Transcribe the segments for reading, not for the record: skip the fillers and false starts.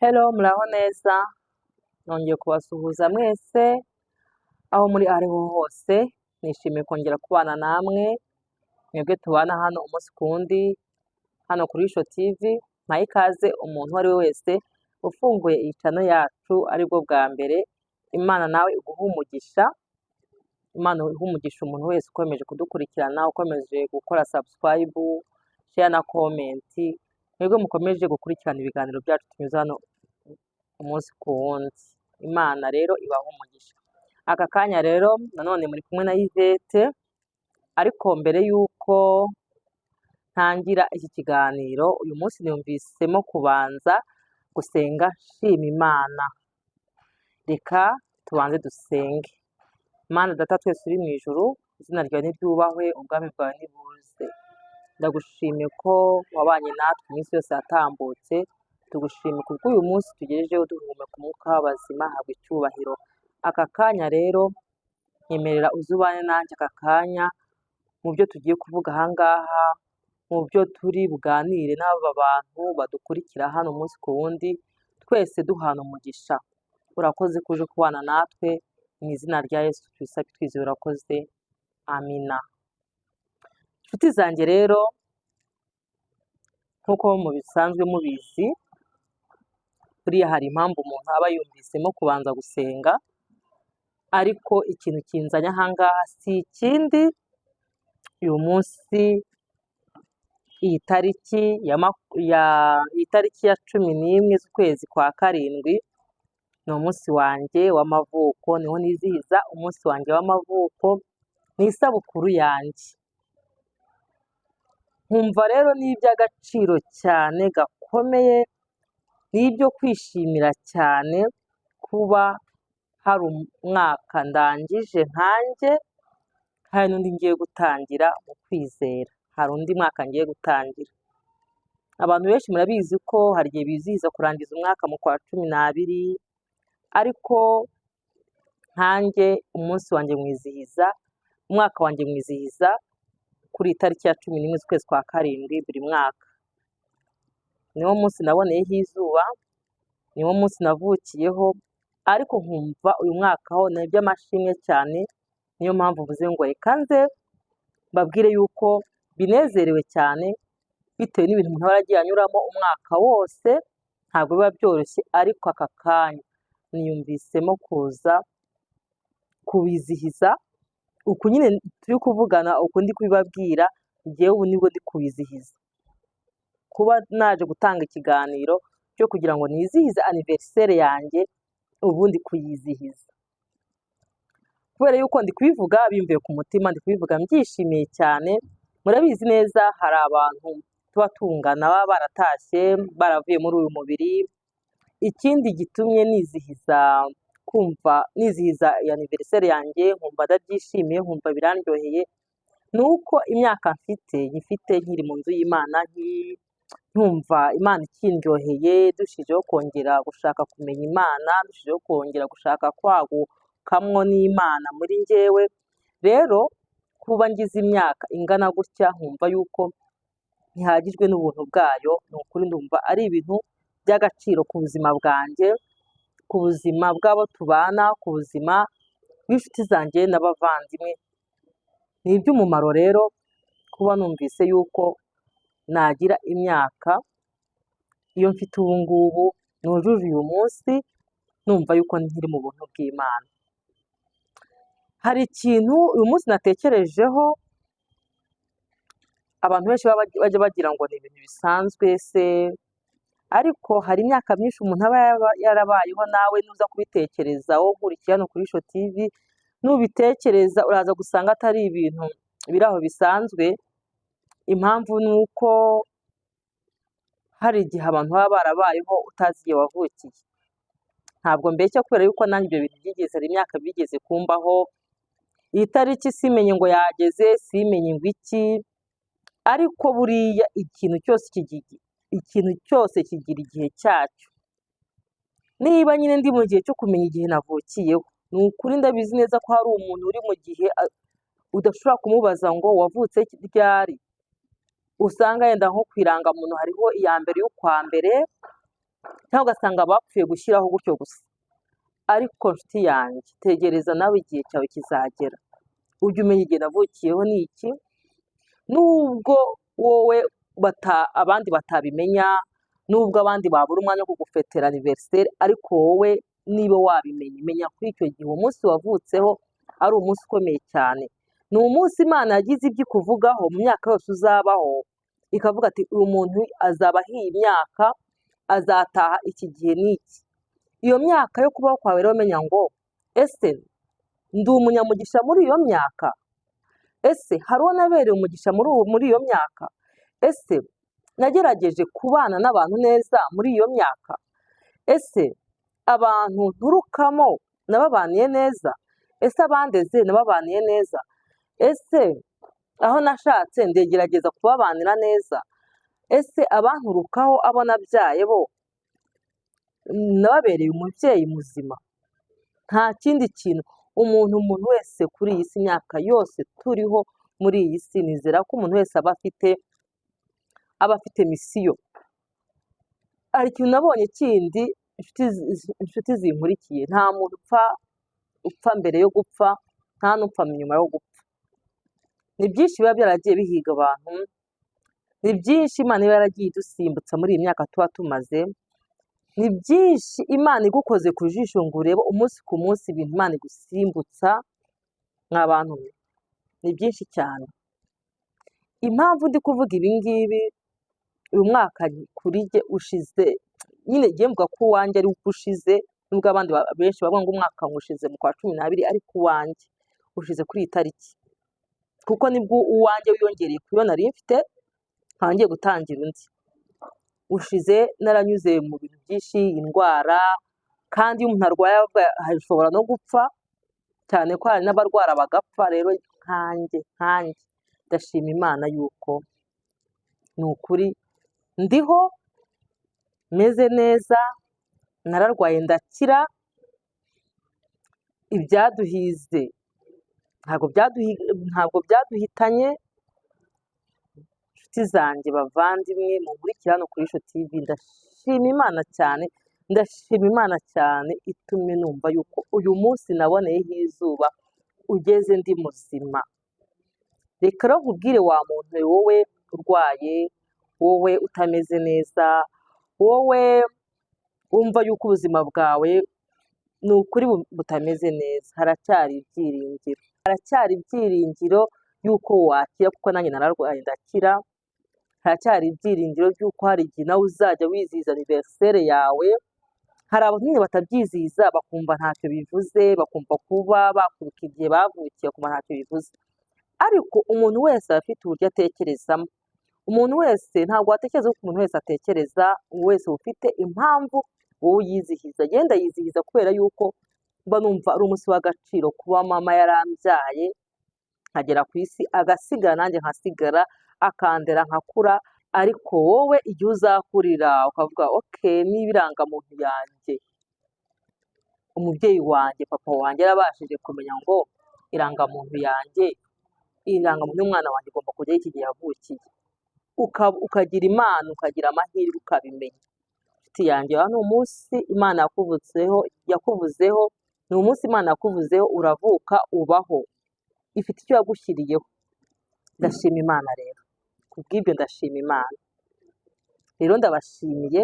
Hello, muraho neza, nongeye kubasuhuza mwese aho muri ariho hose. Nishimiye kongera kubana namwe, mwebwe tubana hano umunsi ku wundi hano kuri Ishyo TV. Mpaye ikaze umuntu uwo ari we wese ufunguye iyi channel yacu aribwo bwa mbere. Imana nawe iguhe umugisha, Imana ihe umugisha umuntu wese ukomeje kudukurikirana, ukomeje gukora subscribe, share na comment, mwebwe mukomeje gukurikirana ibiganiro byacu tunyuze hano umunsi ku wundi. Imana rero ibahe umugisha. Aka kanya rero nanone muri kumwe na Yvette, ariko mbere y'uko ntangira iki kiganiro, uyu munsi numvisemo kubanza gusenga nshima Imana. Reka tubanze dusenge. Mana Data twese uri mu ijuru, izina ryawe niryubahwe, ubwami bwawe nibuze. Ndagushimiye ko wabanye natwe iminsi yose yatambutse, tugushimiye kubw'uyu munsi tugejejeho duhumeka umwuka w'abazima, habwa icyubahiro. Aka kanya rero nyemerera uze ubane nanjye aka kanya mu byo tugiye kuvuga aha ngaha, mu byo turi buganire n'aba bantu badukurikira hano umunsi ku wundi, twese duhana umugisha. Urakoze ko uje kubana natwe, mu izina rya Yesu tubisabye twizeye, urakoze, amina. Inshuti zanjye rero, nk'uko mubisanzwe mubizi, buriya hari impamvu umuntu aba yumvisemo kubanza gusenga, ariko ikintu kinzanye aha ngaha si ikindi. Uyu munsi, iyi tariki ya 11 z'ukwezi kwa karindwi ni umunsi wanjye w'amavuko, niho nizihiza umunsi wanjye w'amavuko, ni isabukuru yanjye. Nkumva rero ni iby'agaciro cyane gakomeye, ni ibyo kwishimira cyane kuba hari umwaka ndangije nkanjye, hari n'undi ngiye gutangira mu kwizera, hari undi mwaka ngiye gutangira. Abantu benshi murabizi ko hari igihe bizihiza kurangiza umwaka mu kwa 12, ariko nkanjye umunsi wanjye mwizihiza, umwaka wanjye mwizihiza kuri iyi tariki ya 11 z'ukwezi kwa karindwi buri mwaka. Niwo munsi naboneyeho izuba, niwo munsi navukiyeho, ariko nkumva uyu mwaka ho ni iby'amashimwe cyane, niyo mpamvu mvuze ngo reka nze mbabwire yuko binezerewe cyane bitewe n'ibintu umuntu aba yaragiye anyuramo umwaka wose, ntabwo biba byoroshye, ariko aka kanya niyumvisemo kuza kubizihiza uku nyine turi kuvugana, uku ndi kubibabwira, njyewe ubu nibwo ndi kubizihiza. Kuba naje gutanga ikiganiro cyo kugira ngo nizihize anniversaire yanjye, ubu ndi kuyizihiza. Kubera yuko ndi kubivuga bimvuye ku mutima, ndi kubivuga mbyishimiye cyane. Murabizi neza, hari abantu tuba tungana baba baratashye, baravuye muri uyu mubiri. Ikindi gitumye nizihiza, kumva nizihiza iyi anniversaire yanjye, nkumva ndabyishimiye, nkumva birandyoheye, ni uko imyaka mfite nyifite nkiri mu nzu y'Imana, nkumva Imana ikindyoheye, ndushijeho kongera gushaka kumenya Imana, ndushijeho kongera gushaka kwagukamwo n'Imana muri njyewe. Rero kuba ngize imyaka ingana gutya nkumva yuko ntihagijwe n'ubuntu bwayo, ni ukuri ndumva ari ibintu by'agaciro ku buzima bwanjye, ku buzima bw'abo tubana, ku buzima bw'inshuti zanjye n'abavandimwe. Ni iby'umumaro rero kuba numvise yuko nagira imyaka iyo mfite ubu ngubu nujuje uyu munsi, numva yuko nkiri mu buntu bw'Imana. Hari ikintu uyu munsi natekerejeho, abantu benshi bajya bagira ngo ni ibintu bisanzwe se, ariko hari imyaka myinshi umuntu aba yarabayeho. Nawe nuza kubitekereza, wowe ukurikiye hano kuri Ishyo TV, nubitekereza uraza gusanga atari ibintu biri aho bisanzwe. Impamvu ni uko hari igihe abantu baba barabayeho utazi igihe wavukiye. Ntabwo mbeshya, kubera yuko nanjye ibyo bintu byigeze, hari imyaka byigeze kumbaho, iyi tariki simenye ngo yageze, simenye ngo iki. Ariko buriya ikintu cyose kigira igihe cyacyo. Niba nyine ndi mu gihe cyo kumenya igihe navukiyeho, ni ukuri ndabizi neza ko hari umuntu uri mu gihe udashobora kumubaza ngo wavutse ryari, usanga yenda nko ku irangamuntu hariho iya mbere y'ukwa mbere cyangwa se iya mbere y'ukwa kabiri, Cyangwa ugasanga bapfuye gushyiraho gutyo gusa. Ariko nshuti yanjye, tegereza nawe igihe cyawe kizagera, ujye umenya igihe navukiyeho ni iki, nubwo wowe abandi batabimenya, nubwo abandi babura umwanya wo kugufetera anniversaire, ariko wowe niba wabimenye, menya kuri icyo gihe umunsi wavutseho ari umunsi ukomeye cyane. Ni umunsi Imana yagize ibyo ikuvugaho mu myaka yose uzabaho, ikavuga ati uyu muntu azaba iyi myaka, azataha iki gihe n'iki. Iyo myaka yo kubaho kwawe rero menya ngo ese ndi umunyamugisha muri iyo myaka? Ese hari uwo nabereye umugisha muri iyo myaka? Ese nagerageje kubana n'abantu neza muri iyo myaka? Ese abantu nturukamo nababaniye neza? Ese abandeze nababaniye neza? Ese aho nashatse ndegerageza kubabanira neza? Ese abanturukaho abo nabyaye bo nababereye umubyeyi muzima? Nta kindi kintu umuntu wese kuri iyi si, imyaka yose turiho muri iyi si, nizera ko umuntu wese aba afite mission. Hari ikintu nabonye kindi, inshuti zinkurikiye, nta muntu upfa mbere yo gupfa, nta n'upfa nyuma yo gupfa. Ni byinshi biba byaragiye bihiga abantu, ni byinshi Imana iba yaragiye idusimbutsa muri iyi myaka tuba tumaze, ni byinshi Imana igukoze ku jisho ngo urebe umunsi ku munsi ibintu Imana igusimbutsa. Mwa bantu mwe, ni byinshi cyane. Impamvu ndi kuvuga ibi ngibi, uyu mwaka kuri jye ushize nyine, ngiye mvuga ko uwanjye ari uko ushize, nubwo abandi benshi bavuga ngo umwaka ngo ushize mu kwa 12, ariko uwanjye ushize kuri iyi tariki, kuko nibwo uwanjye wiyongereye ku yo nari mfite, nkaba ngiye gutangira undi. Ushize naranyuze mu bintu byinshi, indwara, kandi iyo umuntu arwaye ashobora no gupfa, cyane ko hari n'abarwara bagapfa. Rero nkanjye ndashima Imana yuko ni ukuri ndiho, meze neza, nararwaye ndakira. Ibyaduhize ntabwo byaduhitanye. Inshuti zanjye, bavandimwe munkurikira hano kuri Ishyo TV, ndashima Imana cyane, ndashima Imana cyane itumye numva yuko uyu munsi naboneyeho izuba ugeze ndi muzima. Reka rero nkubwire wa muntu wowe urwaye, wowe utameze neza, wowe wumva yuko ubuzima bwawe ni ukuri butameze neza, haracyari ibyiringiro, haracyari ibyiringiro y'uko wakira, kuko nanjye nararwaye ndakira. Haracyari ibyiringiro by'uko hari igihe nawe uzajya wizihiza anniversaire yawe. Hari abantu nyine batabyizihiza, bakumva ntacyo bivuze, bakumva kuba bakwibuka igihe bavukiye, bakumva ntacyo bivuze. Ariko umuntu wese aba afite uburyo atekerezamo. Umuntu wese, ntabwo watekereza ko umuntu wese atekereza, umuntu wese ufite impamvu wowe uyizihiza. Genda yizihiza kubera yuko mba numva ari umunsi w'agaciro kuba mama yarambyaye nkagera ku isi, agasigara nanjye nkasigara, akandera nkakura. Ariko wowe igihe uzakurira ukavuga okay, niba irangamuntu yanjye, umubyeyi wanjye, papa wanjye yarabashije kumenya ngo irangamuntu yanjye, irangamuntu y'umwana wanjye igomba kujyaho iki gihe yavukiye, ukagira Imana, ukagira amahirwe ukabimenya, inshuti yanjye, ni umunsi Imana yakuvutseho, yakuvuzeho, ni umunsi Imana yakuvuzeho uravuka ubaho, ifite icyo yagushyiriyeho. Ndashima Imana rero kubw'ibyo, ndashima Imana. Rero ndabashimiye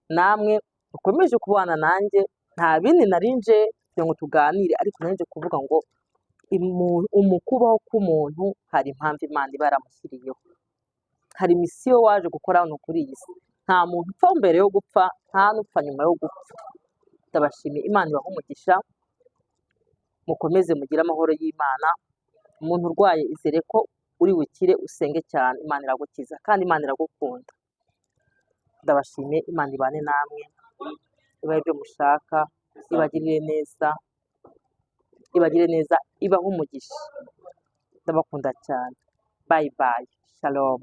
namwe mukomeje kubana nanjye. Nta bindi nari nje kugira ngo tuganire, ariko nari nje kuvuga ngo kubaho k'umuntu hari impamvu Imana iba yaramushyiriyeho, hari mission waje gukora hano kuri iyi si. Nta muntu upfa mbere yo gupfa, nta n'upfa nyuma yo gupfa. Ndabashimiye, Imana ibahe umugisha, mukomeze mugire amahoro y'Imana. Umuntu urwaye, izere ko uri bukire, usenge cyane, Imana iragukiza kandi Imana iragukunda. Ndabashimiye, Imana ibane namwe, ibahe ibyo mushaka, ibagirire neza, ibagirire neza, ibahe umugisha. Ndabakunda cyane. Bye bye, shalom.